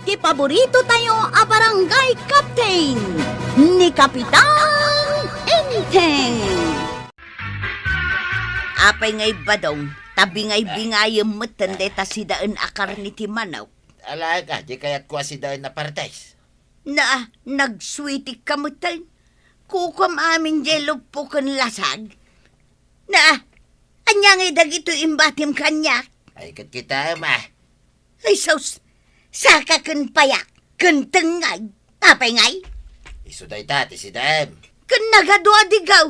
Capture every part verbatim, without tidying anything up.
ti paborito tayo a barangay captain, ni Kapitan Enteng. Apay ngay, Badong, ta bingay-bingayem metten dayta sidaen a karne ti manok. Alaek a, di kayatko a sidaen a partes. Na, nagsuitik ka metten. Kukuam amin jay luppo ken lasag. Na, ania ngay dagitoy imbatim kaniak? Ay, ket kitaem a. Ay, sus, saka ken payak, ken tengngay, apay ngay? Isu dayta ti sidaem. Ken nagadua a digaw,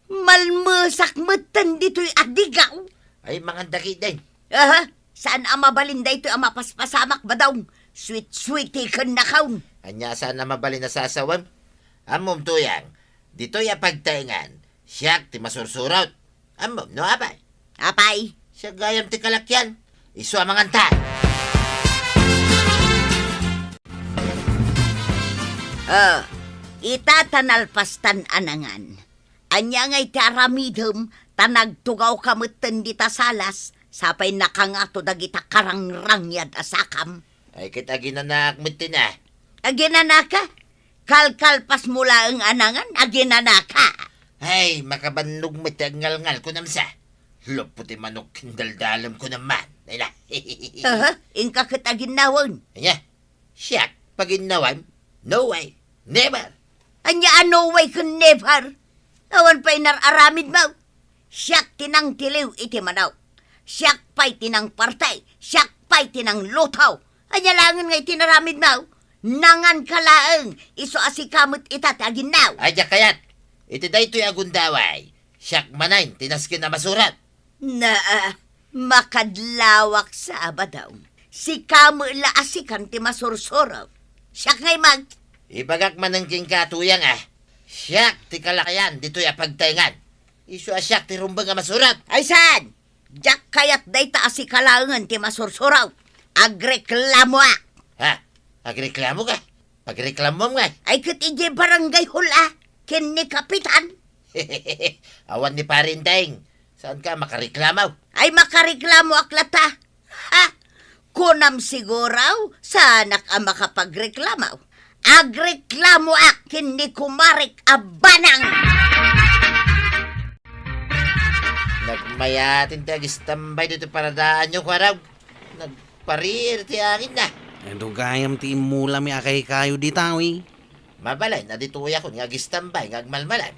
malmesak metten ditoy a digaw. Ay, mangan dagiti. Aha, saan a mabalin daytoy a mapaspasamak, Badong. Sweet-sweet ti ken nakaon. Ania saan a mabalin a sasawem? Ammom, Tuyang, ditoy a pagtaengan, siak ti masursurot. Ammom no apay? Apay? Siak gayam ti kalakian. Isu a manganta. Ah, ita ta nalpastan a nangan. Ania ngay ti aramidem ta nagtugawka metten dita salas, sapay nakangato dagita karangrangad a sakam? Ay, ket aginanaak metten a. Aginanaka? Kalkalpasmo laeng a nangan, aginanaka. Ay, makabannog met ti agngalngal, kunam sa. Luppo ti manok ken daldalem, kunam man. Ay na. Aha, inka ket aginnawen. Ania? Siak, paginnawem? No way. Never. Ania a no way ken never? Awan pay nar-aramidmo. Siak ti nangtiliw iti manok. Siak pay ti nangparti. Siak pay ti nangluto. Ania laengen nga iti naramidmo? Nanganka laeng, isu a sika met ita ti aginnaw. Ay, diak kayat. Iti daytoy a gundaway, siak manen ti nasken a masurot. Naa, makadlawak sa, Badong. Sika met la a sikan ti masursurot. Siak ngay met. Ibagak manen kenka, Tuyang, a. Siak ti kalakayan ditoy a pagtaengan. Isu a siak ti rumbeng a masurot. Ay saan? Diak kayat dayta a sika laengen ti masursurot. Agreklamoak. Ha? Agreklamoka? Pagreklamoam ngay. Ay ket idiay barangay hall a, ken ni Kapitan. Awan ni Pare Enteng. Saanka a makareklamo? Ay makareklamoak latta. Ha? Kunam siguro, saanak a makapagreklamo. Agreklamoak ken ni kumarek a banang. Nagmayaten ti agistambay ditoy paradaanyo, kuarog. Nagpariir ti angin na. Adu gayam ti immulami a kaykayo dita, wi. Mabalin a ditoyakon nga agistambay nga agmalmalem.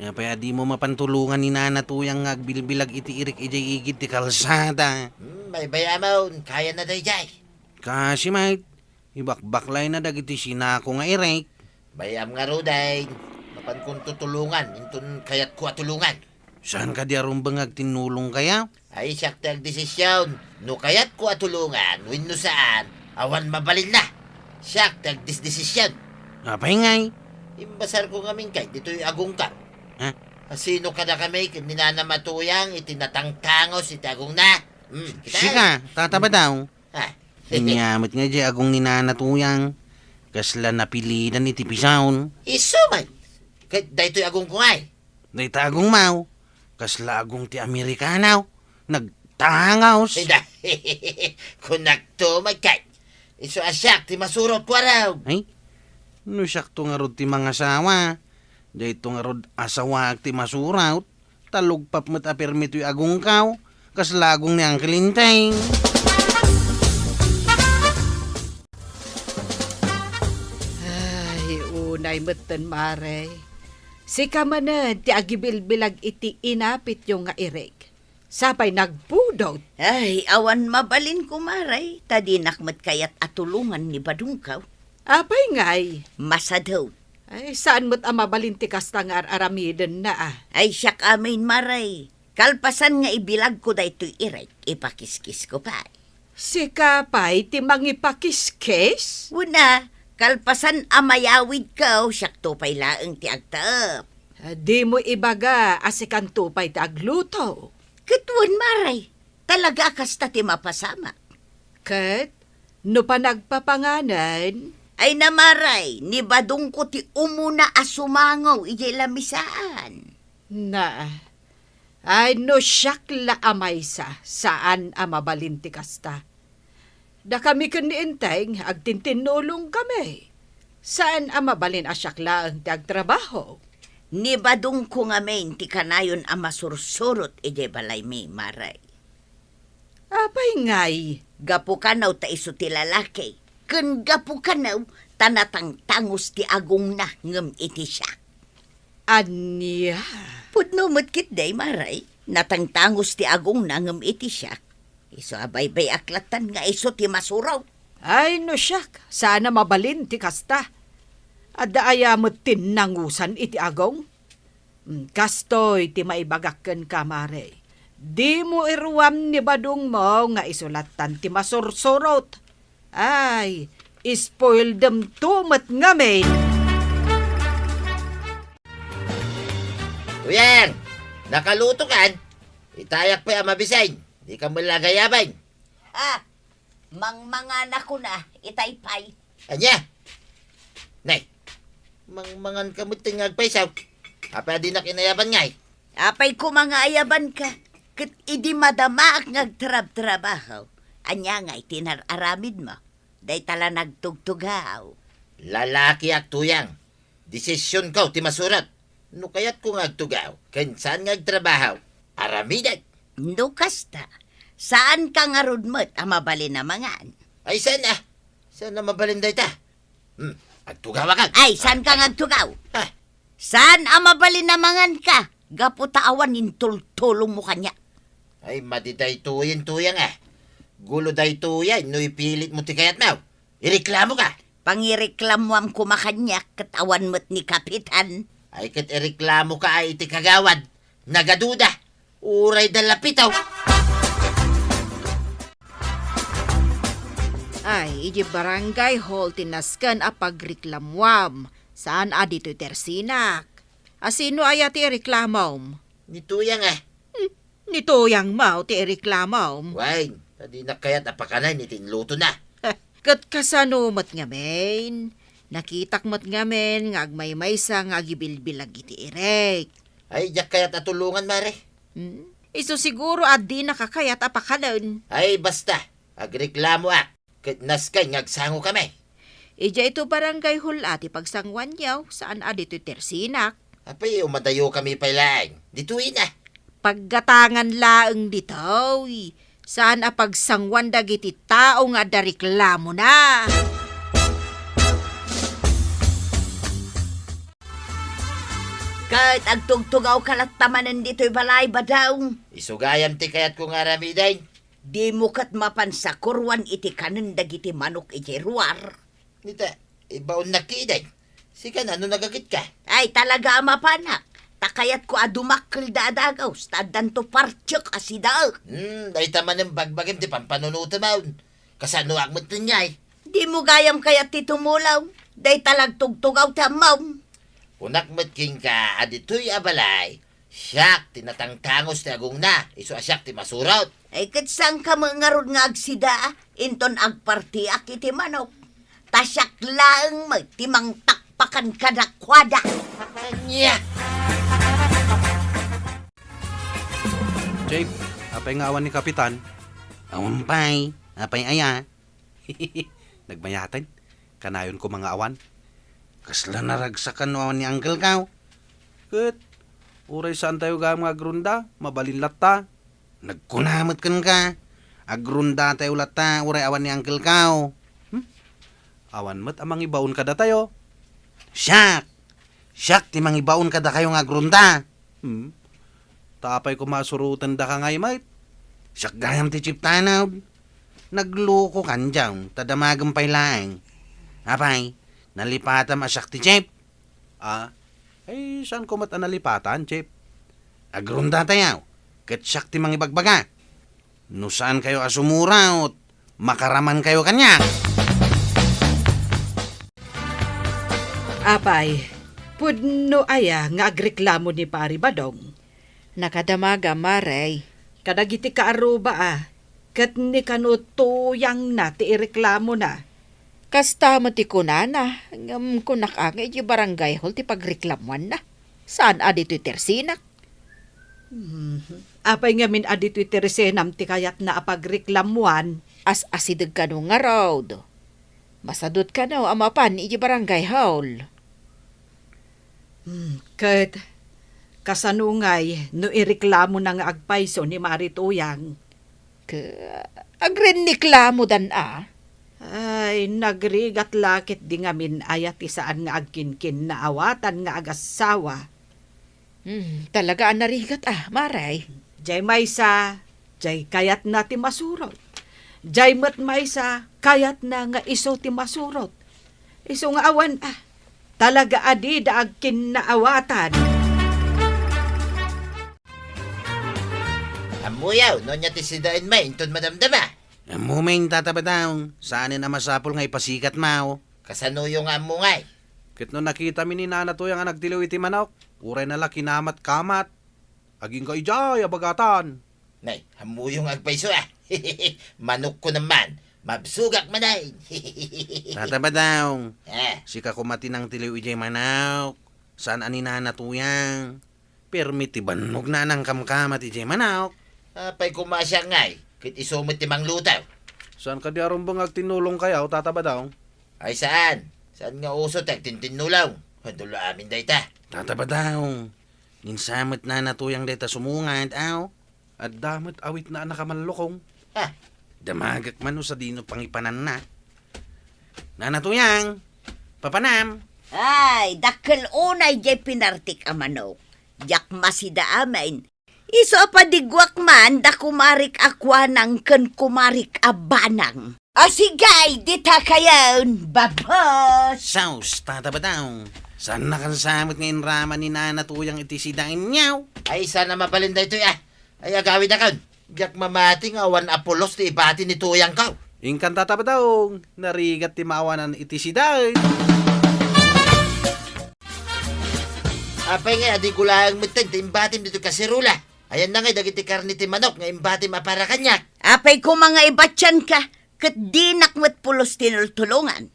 Apay a dimo mapan tulongan ni Nana Tuyang nga agbilbilag iti irik idiay igid ti kalsada? Hmm, baybay-amon, kayana daydiay. Kaasi met, ibakbaklayna dagiti sinako nga irik. Bay-am ngaruden, mapankonto tulongan inton kayatko a tulongan. Saan kadi a rumbeng nga agtinnulong kaya? Ay, siak ti agdesision no kayatko a tulongan wenno saan, awan mabalinna. Siak ti agdesdesision. Apay ngay? Imbasarko ngamin kay ditoy agongko. Ha? Asino kadakami ken ni Nana Tuyang iti natangtangos iti agongna? Hmm, kita. Sika, Tata Badong. Ah. Ania met nga diay agong ni Nana Tuyang, kasla napilidan iti pisaon. Isu man. Ket daytoy agongko ngay. Dayta agongmo, kasla agong ti Amerikano, nagtangos. Ida, kunakto met kay, isu a siak ti masurot, kuarog. Ay, no siakto ngarud ti mangasawa, dayto ngarud asawaak ti masurot, ta lugpap met a permi toy agongko, kasla agong ni Uncle Enteng. Ay, unay metten, Mare. Sika manen ti agibilbilag iti inapityo nga irik. Sapay nagbudot. Ay, awan mabalin, kumare, ta dinak met kayat a tulongan ni Badongko. Apay ngay? Masadop. Ay, saan met a mabalin ti kasta nga ar-aramidenna, a? Ay, siak amin, Mare. Kalpasan nga ibilagko daytoy irik, ipakiskisko pay. Sika pay ti mangipakiskis? Wen a, kalpasan a mayawidko, siakto pay laeng ti agtaep. Ah, dimo ibaga a sikanto pay ti agluto? Ket wen, Mare, talaga a kasta ti mapasamak. Ket no panagpapanganen? Ay na, Mare, ni Badongko ti umuna a sumango idiay lamisaan. Na, ay, no siak la a maysa, saan a mabalin ti kasta. Dakami ken ni Enteng, agtintinnulongkami. Saan a mabalin a siak laeng ti agtrabaho. Ni badongko ngamin ti kanayon a masursurot idiay balaymi, Mare. Apay ngay? Gapu kano ta isu ti lalaki, ken gapu kano ta natangtangos ti agongna ngem iti siak. Ania? Pudno met ketdi, Mare, natangtangos ti agongna ngem iti siak. Isu a baybay-ak lattan nga isu ti masurot. Ay, no siak, saan a mabalin ti kasta. Adda aya met ti nangusan iti agong? Mm, kastoy ti maibagak kenka, Mare. Dimo iruam ni badongmo nga isu lattan ti masursurot. Ay, spoildem to met ngamin. Tuyang, nakalutokan? Itayak pay a mabisin. Dika met la agayaban. Ah, mangmanganakon a, itay pay. Ania? Nay, mangmanganka met nga agpayso. Apay a dinak inayaban ngay? Apay koma nga ayabanka, ket idi madamaak nga agtrabtrabaho, ania ngay ti nar-aramidmo? Dayta la nagtugtugaw. Lalakiak, Tuyang. Desisionko ti masurot. No kayatko nga agtugaw, ken saan nga agtrabaho, aramidek. No kasta, saanka ngarud met a mabalin a mangan. Ay, saan a? Saan a mabalin dayta? Hmm, agtugawakon. Ay, saanka nga agtugaw? Ah. Saan a mabalin a manganka? Gapu ta awan intultulongmo kaniak. Ay, madi daytoyen, Tuyang a. Gulo daytoyen no ipilitmo ti kayatmo. Ireklamoka. Pangireklamoam koma kaniak ket awan met ni Kapitan. Ay, ket ireklamoka a iti kagawad, nagaduda, uray dallapitaw. Ay, iti barangay hall ti nasken a pagreklamoam, saan a ditoy tersinak. A sino aya ti ireklamom? Ni Tuyang a. Hmm, ni Tuyangmo ti ireklamom. Wen, ta dinak kayat a pakanen iti inlutona. Ket kasano met ngamin? Nakitak met ngamin nga agmaymaysa nga agibilbilag iti irek. Ay, diak kayat a tulongan, Mare. Hmm? Isu siguro a dinaka kayat a pakanen. Ay, basta. Agreklamoak. Ket nasken nga agsangokami. Idiay to barangay hall a ti pagsanguanyo, saan a ditoy tersinak. Apay, umadayokami pay laeng. Ditoy na. Paggatangan laeng ditoy. Saan a pagsanguan dagiti tao nga adda reklamona. Ket agtugtugawka latta manen ditoy balay, Badong. Isu gayam ti kayatko nga aramiden. Dimo ket mapan sakuroan iti kanen dagiti manok iti ruar. Nita, ibaonnak kiden. Sika na no nagagitka? Ay, talaga a mapanak. Ta kayatko a dumakkel da a dagaws, ta addanto partiek a sidaek. Hmm, dayta manen bagbagim ti pampanunotem. Kasanoak met ngay? Dimo gayam kayat ti tumulong. Dayta la agtugtugaw ti ammom. Kunak met kenka a ditoy a balay, siak ti natangtangos ti agongna, isu a siak ti masurot. Ay, ket saanka met ngarud nga agsida, inton agpartiak iti manok. Ta siak laeng met ti mangpakpakan kadakuada. Ania? Jake, apay nga awan ni Kapitan? Awan pay. Apay aya? Nagmayaten. Kanayon koma nga awan. Kasla naragsakan no awan ni Uncle Kao. Ket, uray saantayo gayam nga agrunda, mabalin latta. Nagkuna met kenka, agrundatayo latta, uray awan ni Uncle Kao. Hmm? Awan met a mangibaon kadatayo. Siak! Siak ti mangibaon kadakayo nga agrunda. Hmm? Ta apay koma a surotendaka ngay met? Siak gayam ti chief tanod. Naglukokan diay, ta damagem pay laeng. Apay, nalipatam a siak ti chief? Ah, ay, saanko met a nalipatan, chief? Agrundatayo, ket siak ti mangibagbaga. No saankayo a sumurot, makaramankayo kaniak. Apay, pudno aya nga agreklamo ni Pari Badong? Nakadamagam, Mare. Kadagiti kaarruba a, ket ni kano Tuyangna ti ireklamona. Kasta met ti kunana, ngem kunak a nga iti barangay hall ti pagreklamuanna. Saan a ditoy tersinak? Mhm. Apay ngamin a ditoy ti resenam ti kayatna a pagreklamuan? As-asideg kano ngarud. Masadut kano a mapan iti barangay hall. Hmm, ket kasano ngay no ireklamona nga agpayso ni Mari Tuyang? Ke-, agrenniklamodan a? Ay, nagrigat la ketdi ngamin aya ti saan nga agkinkinnaawatan nga agassawa. Hmm, talaga a narigat a, Mari. Jay maysa, jay kayatna ti masurot. Jay met maysa, kayatna nga isu ti masurot. Isu nga awan a, talaga a dida agkinnaawatan. Ammoyo, no ania ti sidaenmi inton madamdama? Ammomin, Tata Badong, saanen a masapul nga ipasikatmo. Kasanoyo nga ammo ngay? Ket no nakitami ni Nana Tuyang a nagtiliw iti manok, urayna la kinamat-kamat. Agingga idiay a bagatan. Nay, ammoyo nga agpayso a. Manokko naman, mabsogak manen. Tata Badong, ah, sika koma ti nangtiliw idiay manok. Saan a ni Nana Tuyang. Permi ti bannogna a nangkamkamat idiay manok. Apay koma a siak ngay, ket isu met ti mangluto. Saan kadi a rumbeng agtinnulongkayo, Tata Badong? Ay saan. Saan nga uso ti agtintinnulong? Adu la amin dayta. Tata Badong, ninsa met Nana Tuyang dayta sumungad, aw? Adda met awitna a nakamallukong. Ah. Damagek man no sadino pangipananna. Nana Tuyang, papanam. Ay, dakkel unay jay pinartik a manok. Diak masida amin. Isu a padiguak man da kumarik a Kuanang ken kumarik a Banang. Asigay, dita kayon, babos! Sus, Tata Badong. Saan nakansamet nga inraman ni Nana Tuyang iti sidaenyo? Ay, saan a mabalin daytoy a. Ay, agawidakon. Diak mamati nga awan a pulos ti ibati ni Tuyangko. Inkan, Tata Badong, narigat ti maawanan iti sidaen. Apay ngay a digulang metten ti imbatim ditoy kaserula? Ayanna ngay dagiti karne ti manok nga imbatim a para kaniak? Apay koma nga ibatianka, ket dinak met pulos tinultulongan.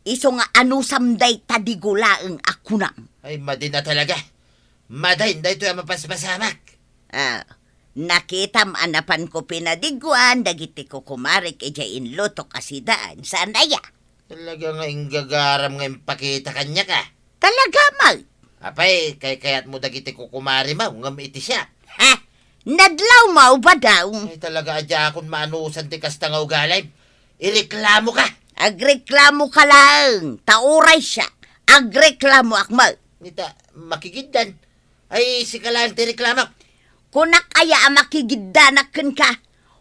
Isu nga anusam dayta digulang a kunam. Ay, madi na talaga. Madi daytoy a mapaspasamak. Ah, nakitam a napanko pinadiguan dagiti kukumarik idiay inlutok a sidaen. Saan aya? Talaga nga inggagaram nga impakita kaniak a. Talaga met? Apay, kaykayatmo dagiti kukumarimo ngem iti siak. Ha? Nadlawmo, Badong? Ay, talaga a diakon maanusan ti kasta nga ugalim. Ireklamoka. Agreklamoka laeng, ta uray siak, agreklamoak met. Ita, makigiddan. Ay, sika laeng ti reklamo. Kunak aya a makigiddanak kenka?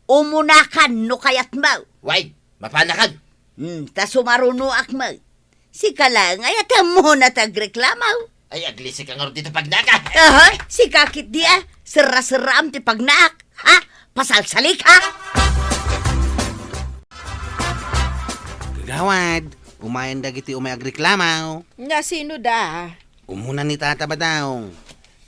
Umunakan no kayatmo. Wen, mapanakan. Hmm, ta sumarunoak met. Sika laeng aya ti ammona ti agreklamo. Ay, aglisika ngarud dita pagnaak a. Aha, sika ketdi a, serra-serraam ti pagnaak. Ha? Pasalsalik, ha? Kagawad, umayen dagiti umay agreklamo. Nga sino da? Umuna ni Tata Badong.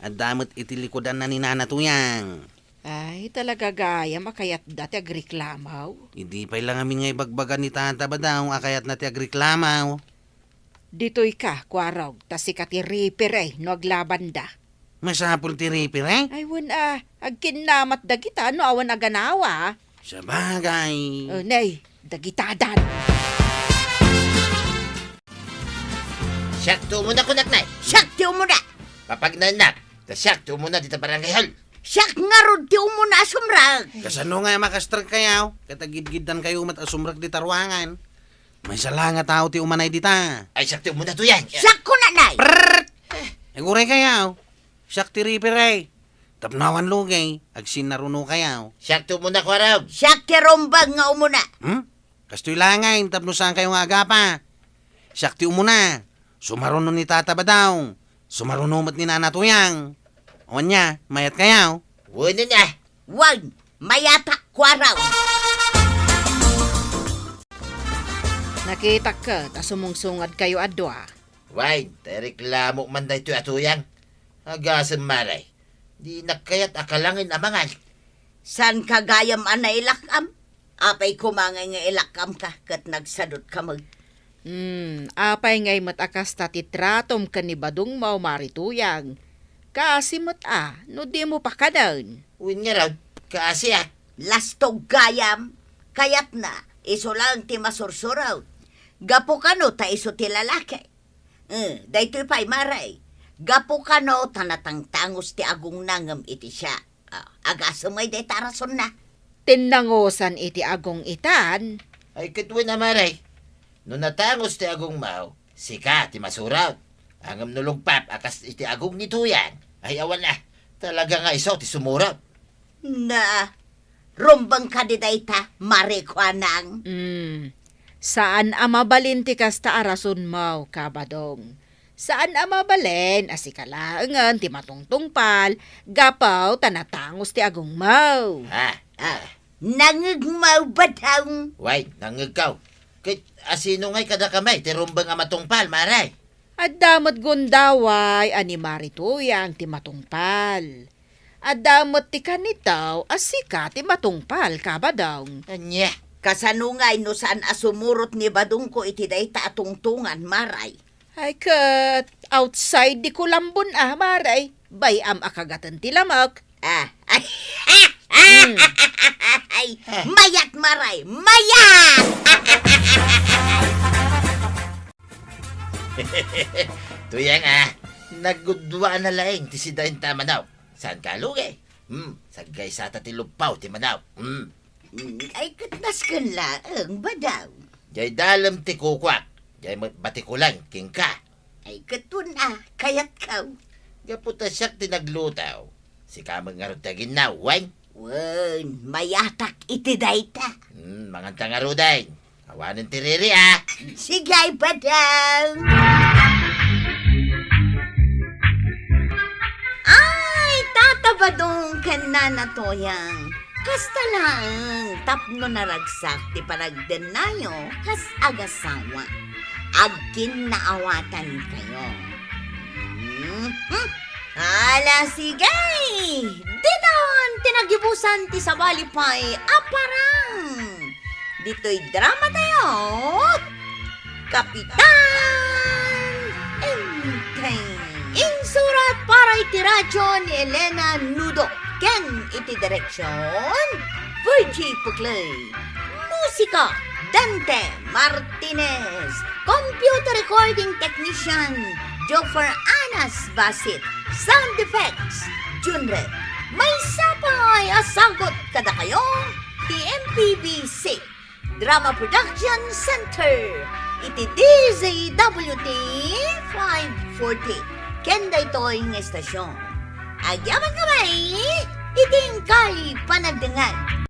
Adda met iti likudanna ni Nana Tuyang. Ay, talaga gayam a kayatda ti agreklamo. Idi pay la ngamin nga ibagbaga ni Tata Badong a kayatna ti agreklamo. Ditoyka, Kuarog, ta sika ti referee no aglabanda. Masapul ti referee? Ay, wen a, agkinnamat dagita no awan a ganawa. Sabagay. O, nay, dagitadan. Siak ti umuna, kunak, nay. Siak ti umuna. Papagnaennak, ta siak ti umuna dita barangay hall. Siak ngarud ti umuna a sumrek. Kasano nga a makastrek kayo? Ket agidgiddan kayo met a sumrek dita ruangan. Maysa la nga tao ti umanay dita. Ay, siak ti umuna, Tuyang. Siak, kunak, nay. Prrrr! Aguray kayo. Siak ti referee. Tapno awan lugay, agsinnaruno kayo. Siak ti umuna, Kuarog. Siak ti rumbeng nga umuna. Hmm? Kastoy la ngay, tapno saan kayo nga agapa. Siak ti umuna. Sumaruno ni Tata Badong. Sumaruno met ni Nana Tuyang. Wen a, mayat kayo? Wen a. Wen, mayatak, Kuarog. Nakitak ket a sumungsungad kayo a dua. Wen, ta ireklamo man daytoy a Tuyang. Agasem, Mari. Dinak kayat a kalangin a mangan. Saan ka gayam a nailak-am? Apay koma ngay nga ilak-amka ket nagsadutka met? Hmm, apay ngay met a kasta ti tratom ken ni Badongmo, Mari Tuyang? Kaasi met a, no dimo pakanen. Wen ngarud, kaasiak. Lastog gayam, kayatna, isu laeng ti masursurot. Gapu kano ta isu ti lalaki. Eh, daytoy pay, Mare. Gapu kano ta natangtangos ti agongna ngem iti siak. Ah, agasem ngay dayta a rasonna. Tinnangosan iti agong itan. Ay, ket wen a, Mare. No natangos ti agongmo, sika ti masurot. Ngem no lugpap a kas iti agong ni Tuyang, ay awan a. Talaga nga isu ti sumurot. Na, rumbeng kadi dayta, Mare Kuanang? Mm. Saan a mabalin ti kasta a rasonmo, Kabadong. Saan a mabalin a sika laengen ti matungtungpal gapu ta natangos ti agongmo. Ah, ah, nangngegmo, Badong. Way, nangngegko. Ket asino ngay kadakami ti rumbeng a matungpal, Mare? Adda met gundaway a ni Mare Tuyang ti matungpal. Adda met ti kanito a sika ti matungpal, Kabadong. Ania? Kasano ngay no saan a sumurot ni Badongko iti dayta a tungtongan, Mare? Ay, ket outside di kulambon a, Mare. Bay-am a kagaten ti lamek. Ah, ay, Hmm. Ay, mayat, Mare, mayat! Tuyang a, nagudua na laeng ti sidaenta a manok. Saan ka lugi? Hmm, saggaysata ti luppaw ti manok. Hmm. Mm, ay, ket nasken laeng, Badong. Jay dalem ti kukuak, jay met batikulan kenka. Ay, ket wen a, kayatko. Gapu ta siak ti nagluto. Sika met ngarud ti aginnaw, wen? Wen, mayatak iti dayta. Hmm, manganta ngaruden. Awanen ti riri, a. Sige, Badong. Ay, Tata Badong ken Nana Tuyang. Kasta laeng tapno naragsak ti panagdennayo kas agasawa. Agkinnaawatankayo. Mhm. Ala, sige! Ditan ti nagibusan ti sabali pay a parang. Ditoy drama tayo, Kapitan Enteng. Insurat para iti radyo ni Elena Nudo ken iti direksyon, Virgie Puclay. Musika, Dante Martinez. Computer recording technician, Joffer Anas Basit. Sound effects, Junred. Maysa pay a sagut kadakayo ti M P B C Drama Production Center iti D Z W T five forty. Ken daytoy nga estasyon. Agyamankami iti inkay panagdengngeg.